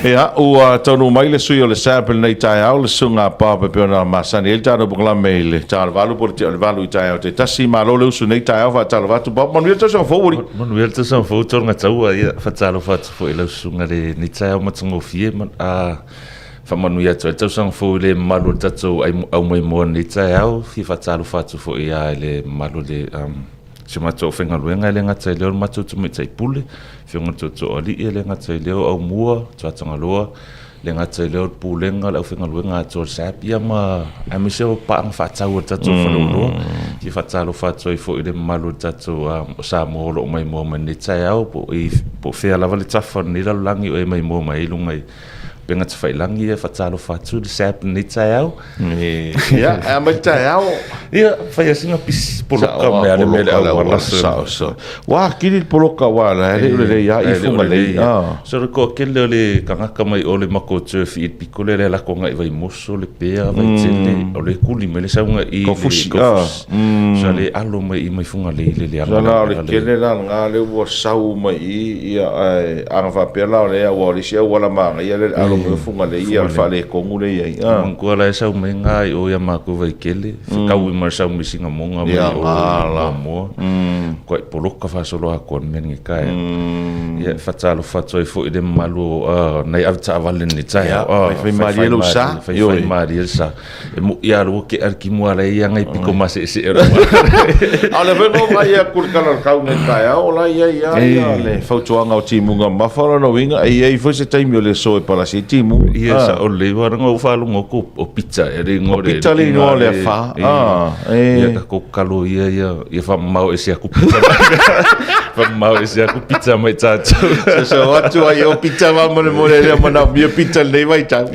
Ia, ua taunuu mai le sui o le SAP i lenei taeao, le Susuga a Bob e pei ona masani ai le tatou polokalame i le ta o le 8 po o le tea o le 8 i taeao taitasi. Malo le usu i lenei taeao, faatalofa atu Bob. Manuia le tausaga fou alii. Manuia le tausaga fou Tolga Taua. Ia, faatalofa atu foi i lau susuga i lenei taeao matagofie. Faamanuia atu ai le tausaga fou i le mamalu o le tatou aumaimoa i lenei taeao. Fia faatalofa atu foi i le mamalu o le si o matou aufaigaluega, e le gata i lea o le matou tamaitai pule, Afioga i le Tootooalii, e le gata i lea o Aumua, Tuatagaloa, e le gata i lea o le Pulega, le aufaigaluega atoa o le SAP, ia ma aemaise o paaga faatau a le tatou faleoloa. E fia faatalofa atu ai foi i le mamalu o le tatou o Samoa o lo o maimoa mai lenei taeao, po o fea lava le tafa o lenei lalolagi o e maimoa mai ai i luga i upega tafailagi, ia faatalofa atu i le SAP i lenei taeao. Ia, e a mai le taeao. Ia, fai sina pisi poloka mea le mea le auala. Sao, sao. Ua kili le poloka wa la le ule le ia i funga le. So le ko kele o le kangaka mai o le mako turf i piko le le la ko ngai vai moso le pea vai tele o le kuli mai le saunga i kofusi. So le alo mai i mai funga le le le alo. La o le kele la nga le ua sau mai i ia ai aga faapea la o le aua o le isi auala manaia le alo mai o Fugalei ia o le faaletonu lea e i ai. Manatua la e sau mai nga i o ia matou Vaitele, fetaui ma le sau mai Sinamoga mai o Moamoa, matuai poloka faasolo atoa le mea lenei taeao. Ia e faatalofa atu ai foi i le mamalu o nai avetaavale i lenei taeao. Faifaimalie lou sa. Faifaimalie le sa. E moi lava ua tea le timu ala ia ngai pito maseesee o le A o lea foi na ou vaai atu i le tala o le tau nei taeao, o la e i ai lava ia le fautuaga o timuga mamafa. O lona uiga, e i ai foi se taimi o le aso e palasi ai timuga. Ia, sao lelei, aua na ou faalogo atu o Pita ea le igoa o le. O Pita le igoa o le afa. Ia tatou tatalo ia ia faamamao ese atu Pita mai. Faamamao ese atu Pita mai tatou. Soso atu ai o Pita faamolemole lea manaomia Pita i lenei vaitau.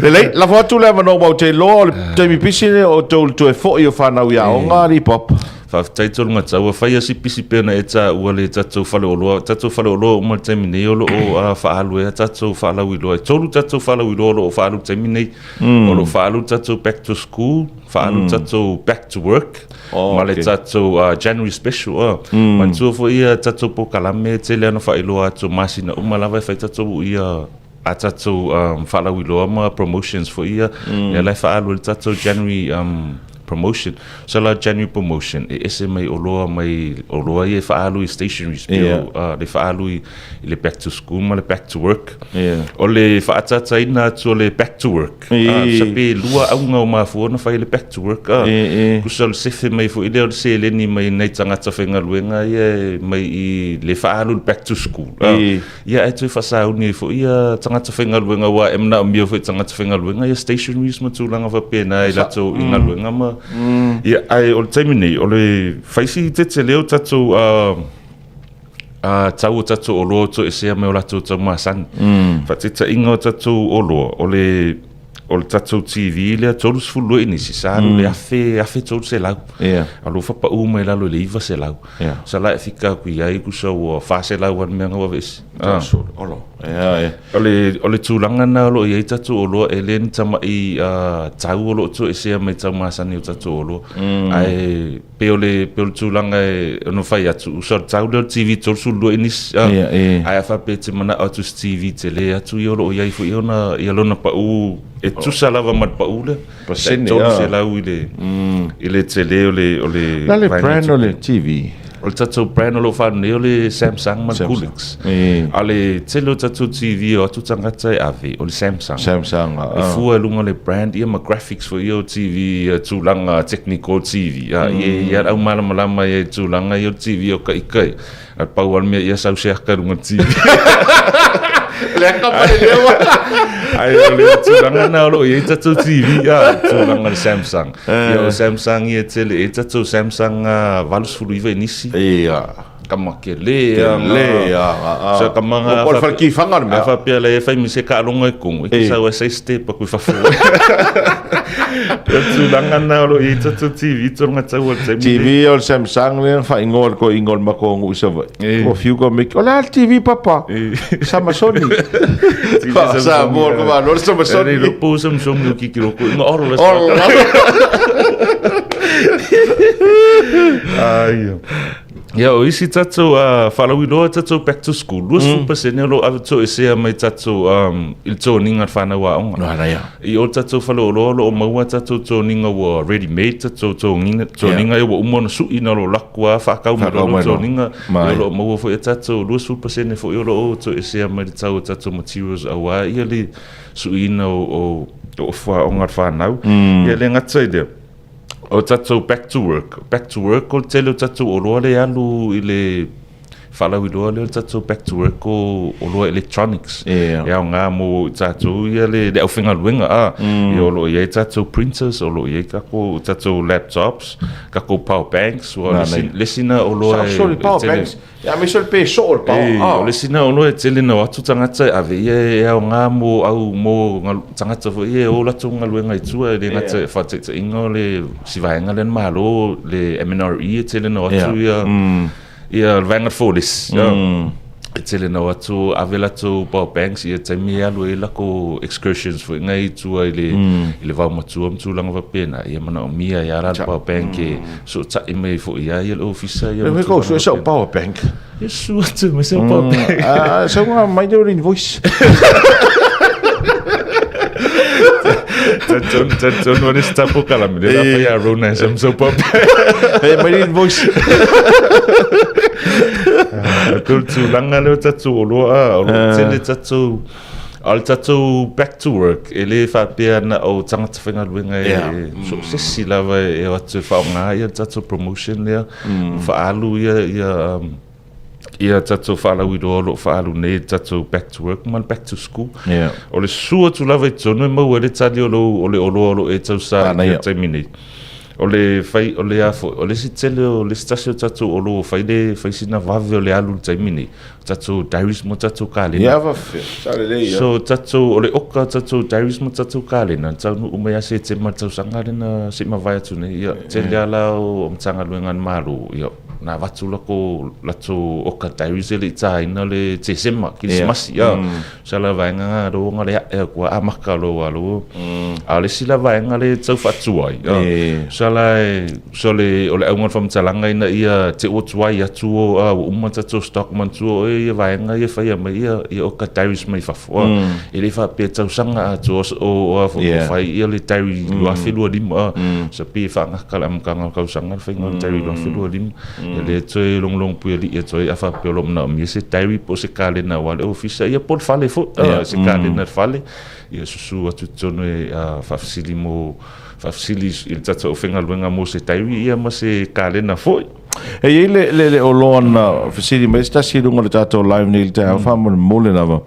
Lelei, lafo atu le avanoa aua ou te iloa o le taimi pisi lenei o outou i le toe foi o fanau i aoga, alii Pop. Faafetai Tolugatau, ua fai lava si pisi pei ona e taua le tatou faleoloa. Tatou faleoloa uma i le taimi nei o lo o faaalu ai a tatou faalauiloa. E 3 tatou faalauiloa o lo o faaalu i le taimi nei. O lo o faaalu le tatou back to school, faaalu le tatou back to work ma le tatou January special. Manatua foi ia tatou polokalame e tele lava ona faailoa atu masina uma lava e fai tatou ia a tatou faalauiloa ma promotions foi ia, lea la e faaalu ai le tatou January promotion. So la January promotion e ese mai oloa mai oloa ia e faaalu i stationery pei o le faaalu i le back to school ma le back to work. O le faaataataina atu o le back to work, sa pe lua auga o mafua ona fai le back to work. Tusa o le sefe mai foi lea o le seleni mai nai tagata faigaluega ia mai i le faaalu i le back to school. Ia ae toe faasauni ai foi ia tagata faigaluega aua e manaomia foi e tagata faigaluega ia stationeries ma tulaga faapena i latou i galuega ma ia ae o le taimi nei o le fai si tetele o tatou tau o tatou oloa o toesea mai o latou tau masani. Faataitaiga o tatou oloa o le o le tatou TV lea 32 inisi sa alu i le 1000, 1300. A o lea ua faapau mai i lalo i le 900. Sa la e fika atu i ai tusa ua 400 lava le mea na ua aveese. O le, o le tulaga lena o lo o i ai tatou oloa, e le ni tamai tau o lo o toesea mai tau masani o tatou oloa. Ae pei o le, pei o le tulaga e ono fai atu, usa o le tau lea o le TV 32 inisi, ae a faapea e te manao atu i se TV tele atu ia o lo o i ai foi ona, ia lona pau e tusa lava ma le pau lea. Pasene, 300 i le, i le tele o le, o le La le brand o le TV. O le tatou brand o lo o faaalu nei o le Samsung ma le Coolix. A o le tele o tatou TV e o atu tagata e ave, o le Samsung. Samsung, E fua i luga o le brand ia ma graphics foi ia o TV, ia tulaga technical TV. Ia, ia le au malamalama ia i tulaga ia o le TV o ka ika ia. A pau lava le mea ia sau se aka i luga o le TV. Le aka ma le leo. Ai o le tulaga na o lo o i ai tatou TV, a, tulaga o le Samsung. Ia o Samsung ia e tele e tatou Samsung 89 inisi. Ia. Kama kele a. Kele a. So kama nga. O le fale le mea. A faapea la e fai mi se kaaloga i kongo, e ki sau e sei step aku i fafo. O tulaga na o lo o i ai tatou TV tulaga tau o le taimi TV o le Samsung lea na faaigoa le toeaina o le matou nuu i Savaii. Ua fiu ka miki, o le a le TV papa? Samasoni. Samoa le malo le Samasoni. E le po Samsung o kiki loko inga oro le Ai. Ia, o isi tatou faalauiloa tatou back to school, 20% o lo o ave toesea mai tatou i le toniga a le fanau aoga. Manaia. I o le tatou faleoloa o lo o maua tatou toniga ua ready made tatou toniga, toniga ia ua uma ona sui na o lo o laku lava faatau mai loa toniga. Ia o lo o maua foi tatou 20% foi o lo o toesea mai le tau o tatou materials aua ia le suiina o ofu aoga a le fanau. Ia le gata i lea, O tatou back to work, back to work o le tele o tatou oloa lea e alu i le faalauiloa lea o le tatou back to work o oloa electronics. Yeah. E aoga mo i tatou ia le, le aufaigaluega a. Mm. Ia o lo o i ai tatou printers, o lo o i ai kako, tatou laptops, kako power banks, ua le isi, le isi na oloa e... Sorry, power banks. Ia aemaise o le pe soo o le power. Ei, o le isi na oloa e tele na o atu tagata e ave ia e aoga mo au mo tagata foi ia e o latou galuega i tua e le gata yeah. faataitaiga o le si vaega lea na malo le MNRE e tele na o atu ia ia le vaega folesi. E tele na o atu ave latou power banks ia taimi e alu ai lakou excursions foi ngai i tua i le i le vaomatua ma tulaga faapena ia manaomia ai lava la le power bank e sootai mai foi ia ia le ofisa ia ma tulaga faapena. Sau power bank. Ia susu atu mai sau power bank. Ah, sau nga mai leo le invoice. Talitonu le si tapo kalame le la fai a Rona e sam sau power bank. E mai le invoice. Ko le tulaga lea o tatou oloa a, o lo o tele tatou, a o le tatou back to work, e le faapea na o tagata faigaluega e so o se isi lava e o atu e faaaoga ia le tatou promotion lea, ua faaalu ia ia ia tatou faalauiloa o lo o faaalu nei le tatou back to work ma le back to school. O le susu atu lava i totonu e maua ai le tali o lou o le oloa o lo o e tausa i le taimi nei. O le fai, o le a foi, o le isi tele o le isi tasi o tatou oloa ua fai le, fai sina vave o le alu i le taimi nei, o tatou diaries ma tatou kalena. Ia faafefea, sa lelei ia. So tatou, o le oka o tatou diaries ma tatou kalena, na taunuu mai ia Setema i le tausaga lea na se i mavae atu nei, ia, tele lava la o Matagaluega a le Malo, ia, na avatu lako, latou oka diaries e le i taina le Tesema, Kerisimasi, ia. Sa la vaega nga lo nga le ae kua amaka lo wa lo. A o le isi la vaega le tau faatuai. Sa la so le o le auga o le faamatalaga ina ia te ua tuai atu o a ua uma tatou stock manatua oe ia vaega ia faia mai ia ia oka diaries mai fafo. E le faapea tausaga atoa o a foi fai ia le diary 2025 sa pei e faagata le amataga o le tausaga le faiga o le diary 2025. E le toe logologo puialii atu ai a faapea o lo o manaomia se diary po o se kalena aua le ofisa, ia po o le fale foi, se kalena i le fale, ia susu atu i totonu e faafesili mo, faafesili i le tatou aufaigaluega mo se diary ia ma se kalena foi. E i ai le, le, le oloa na fesili mai se tasi i luga o le tatou live nei i le taeao, faamolemole lava,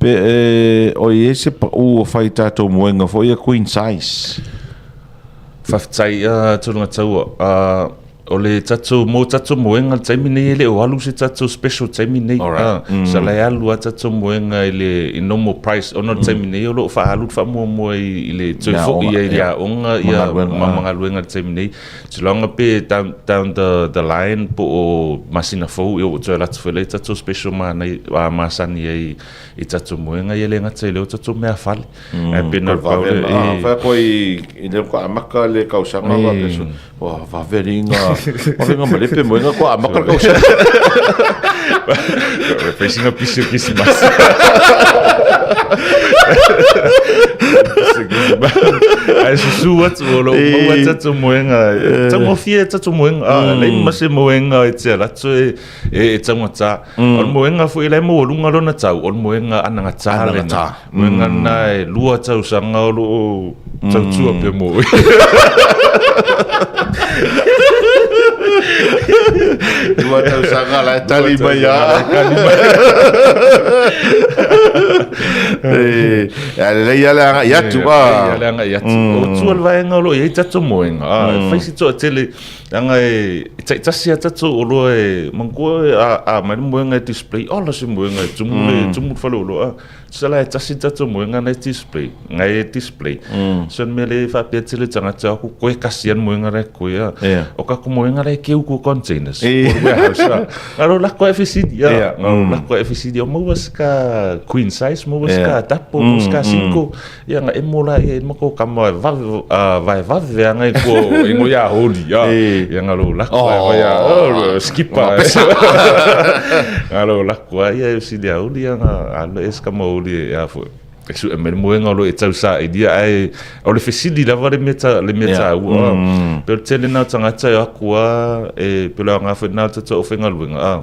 pe e, o i ai se pau o fai tatou moega foi ia queen size? Faafetai Tologataua. O le tatou, mo tatou moega i le taimi nei, e le o alu se tatou special taimi nei. Alright. Mm. Sa la e alu a tatou moega i le i normal price, ona o le taimi nei o lo o faaalu le faamuamua i, i le toe foi ai i le aoga, ia, ma ma galuega i le taimi nei. Tulaga pe down, down the, the line po o masina fou, ia ua toe alu atu foi lea i tatou special manai, a masani ai i tatou moega, ia le gata i lea o tatou meafale. Ae pei na o le pau lea, e. Fai atu ai i le ko amaka le kausaga wa peso. Wa vave ringa. Vave nga malepe mo inga ko amaka le kausaga. Fai singa pisi o Kirisimasi. Ae susu atu o lo o maua tatou moega. Taugofie tatou moega. Ah, leai ma se moega e te alu atu e e taugata. O le moega foi la e maualuga lona tau, o le moega anagata lena. Moega lena e lua tausaga o lo o tautua pea mo oe. Lua tausaga la e tali mai a. E, a lelei lava le agai atu. Lelei lava le agai atu. O tua le vaega o lo o i ai tatou moega, e fai si toatele, leaga e taitasi lava tatou oloa e, manatua a aumai le moega e display, ola se moega e tumu le faleoloa. Tusa la e tasi le tatou moega na e display, na e display. So le mea lea e faapea tele tagata o aku koe kasi a le moega la e koe a. O ka ku moega la e keu ku containers. Po le warehouse a. Ngalo lako e fesili a. Ngalo lako e fesili o maua se ka queen size, maua se ka double, maua se ka single. Ia nga emo la ia ma ko kama vave vae vave anga i ko ingo ia holi a. Ia ngalo lako e vai a skipper. Ngalo lako a ia e sili a holi anga alo e ska mauli e a fo. E su e mele moenga o lo e tau sa i dia ai o le fesili lava le mea le mea taua. Pe o le tele na o tagata e o atu a e pe o le aoga foi lena o le tatou aufaigaluega a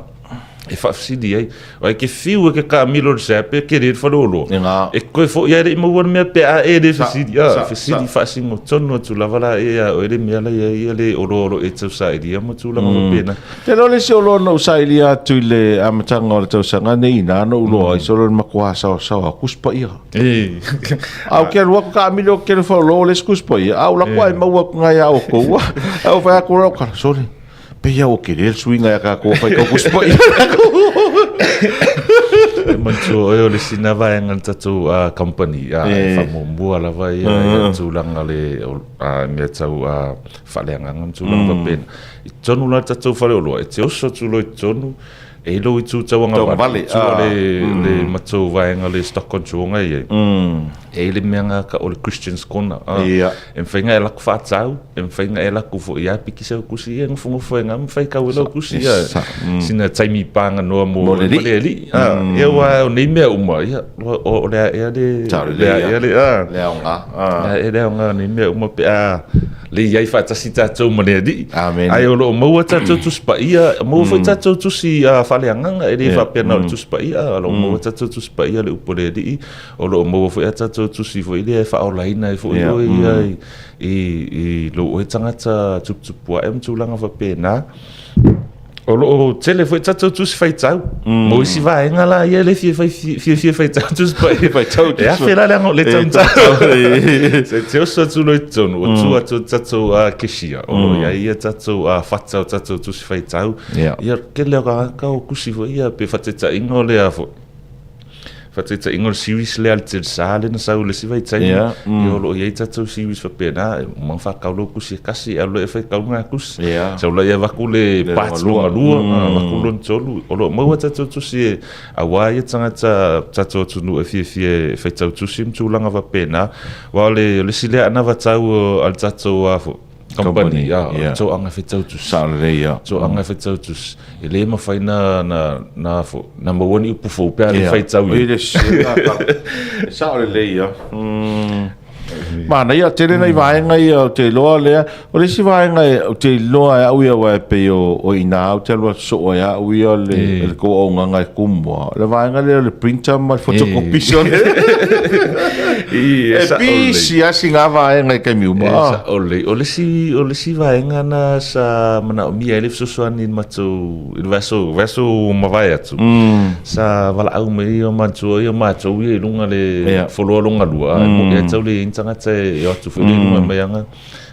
e faafesili ai. Ai ke fiu e ke kaamilo le sea pe ke le fale oloa. E koe foi ai le i maua le mea pe a e le fesili a fesili faasino tonu atu lava la e a oe le mea la ia ia le oloa o lo e tau sailia ma tulaga faapena. Te iloa le isi oloa na ou sailia atu i le amataga o le tausaga nei ina na ou iloa ai solo le matua saosaoa o kusi paia. A ou ke alu atu kaamilo ke le faleoloa o le isi kusi paia, a ou lako ae maua atu nai a outou. Ae ou fai atu lau tala, sole, pei a ua tele le suiga ia tatou fai tau kusi paia. E manatua oe o le isi na vaega le tatou company e faamuamua lava ia tulaga le mea tau faaleagaga ma tulaga faapena. I totonu la o le tatou faleoloa, e te oso atu loa i totonu, e i lou itu tauagavale, i tua le, le matou vaega le stock control nga i ai. E i le mea nga ka o le Christian's Corner. Ah, E mawhai nga e lako whaatau, e mawhai nga e lako fo ia piki sau kusi, e ngofo ngofo e nga mawhai kau e lau kusi. Ia. Sina taimi pānga noa mo Mo le li. le li. Ah, ia wa o nei mea uma, ia, o, o lea ea le, lea ea le, ah. Le aoga. Lea ea le aoga nei mea uma pe a, le i ai faatasi tatou ma le Alii. Amen. Ae o lo o maua tatou Tusi Paia, maua foi tatou Tusi Faaleagaga, e le faapea na o le Tusi Paia, o lo o maua tatou Tusi Paia le upu a le Alii, o lo o maua foi a tatou Tusi foi lea e faaolaina ai foi oe ia i lou oe tagata tuputupu ae ma tulaga faapena. O lo o tele foi tatou tusi faitau. Mm. Mo isi vaega la ia le fia fai fia fia faitau tusi pai faitau. E afe la le anga le tau. Se te oso atu lo i tonu, o tu atu tatou a keshia. O lo ia ia tatou a fata o tatou tusi faitau. Ia kele o ka o kusi foi ia pe fatetaiga o le a foi. Faataitaiga o le series lea a le Telsa lea na sau i le isi vaitaimi, Yeah, ia o lo o i ai tatou series faapena, e uma ona faatau lou kusi e kasi, e alu lea e faitau lena tusi. Yeah. Sau lea avatu le Le part longa lona lua. lua, avatu lona tolu. O lo o maua tatou tusi e, aua ia tagata tatou atunuu e fiafia e faitau tusi ma tulaga faapena. Aua o le, o le isi lea anavatau a le tatou a foi, Company, company, a, yeah. toaga e faitau tusi. Sao lelei, ia. Toaga e faitau tusi. E le mafai na, na, na, fo, na maua ni upu fou pe a le Ia. faitau Oi ia. le sela ka. E sao lelei, ia. Manaia, tele nai vaega ia o te iloa lea. O le isi vaega e, ou te iloa e au ia aua e pei o, o i ina ou te alu atu soo ai au ia le, le tou auaunaga e kumua. O le vaega lea o le printer ma le photocopy. E E sao lelei. pisi lava sina vaega i taimi uma. E Ah. sao lelei. O le isi, o le isi vaega na sa manaomia ai le fesoasoani i le matou, i le vaiaso, vaiaso ua mavae atu. Sa valaau mai ia matua ia matou ia i luga le foloa longa lua. E moni lava tau leai ni tagata e o atu foi lea i luga mai aga.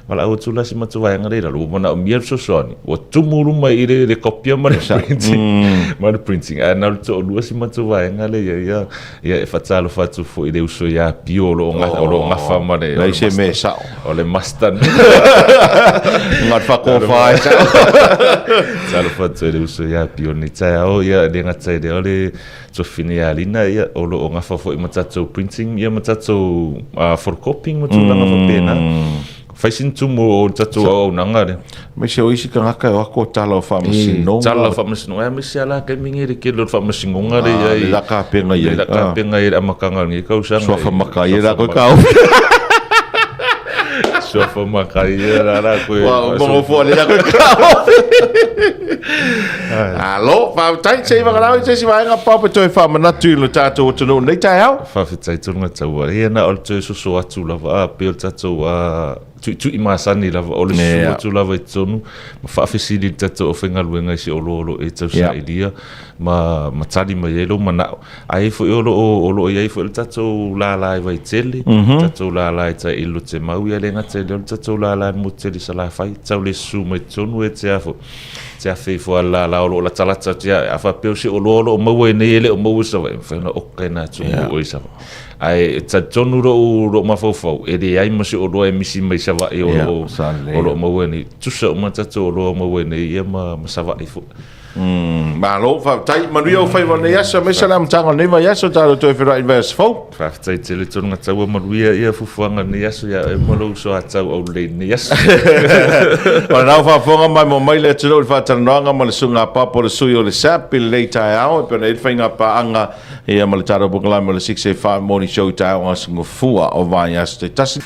Valaau atu la si matou vaega lea i lalo, ua manaomia le fesoasoani, ua tumu luma i le copia ma le printing, ma le printing. Ae na o le toalua si matou vaega lea i ai, ia, ia e faatalofa atu foi i le uso ia Pio o lo o lo o gafa ma le, Leai se mea e sao. o le master. Ngā whakofa e sao. Talofa atu i le uso ia Pio nei taeao, ia e le gata i lea o le Tuafine ia Lina, ia, o lo o gafa foi ma tatou printing, ia ma tatou photocopying ma tulaga faapena. Fai sina tumu o le tatou auaunaga lea. Aemaise o isi tagata e o atu o tala o faamasinoga. Tala o faamasinoga, aemaise lava la taimi nei le tele o le faamasinoga lea i ai. Le la tapena i ai. Le la tapena i ai le amataga o lenei tausaga. Suafa makai e la koe taofi. Suafa makai e la la koe. Ua uma nofo ale la koe taofi. Alo, faafetai, se i vagalau i se isi vaega pao pe toe faamanatu i lo tatou atunuu nei taeao. Faafetai tonu taua. Ia na o le toe soso atu lava, a, pei o le tatou, a, tuitui masani lava o le susu atu lava i totonu ma faafesili i le tatou aufaigaluega i se oloa o lo o e tausailia ma ma tali mai ai lou manao. Ae foi o lo o o lo o i ai foi le tatou lala i Vaitele, tatou lala i tai i Lotemau, ia le gata i lea o le tatou lala i le motu tele i Salafai, tau le susu mai totonu e te a foi te afe ifo lava i le lala o lo o latalata atu ia oe. A faapea o se oloa o lo o maua i inei e le o maua i Savaii, e mafai ona oka i na atunuu o i Savaii. Ae e talitonu lou, lou mafaufau, e leai ma se oloa e misi mai Savaii o lo o, o lo o maua i inei. Tutusa uma tatou oloa o maua i inei ia ma, ma Savaii foi. Malo, faafetai. Manuia ou faiva o lenei aso, aemaise le amataga o lenei vaiaso, tatou toe feiloai i le vaiaso fou. Faafetai tele Tologataua, manuia ia fuafuaga o lenei aso ia oe ma lou uso a tau aulelei i lenei aso. O lena ua faafofoga maimoa mai le atunuu i le faatalanoaga ma le susuga a Papa o le sui o le SAP i lenei taeao e pei ona i ai le faiga paaga ia ma le tatou polokalame o le 685 Morning Show i taeao gasegafua o vaiaso taitasi.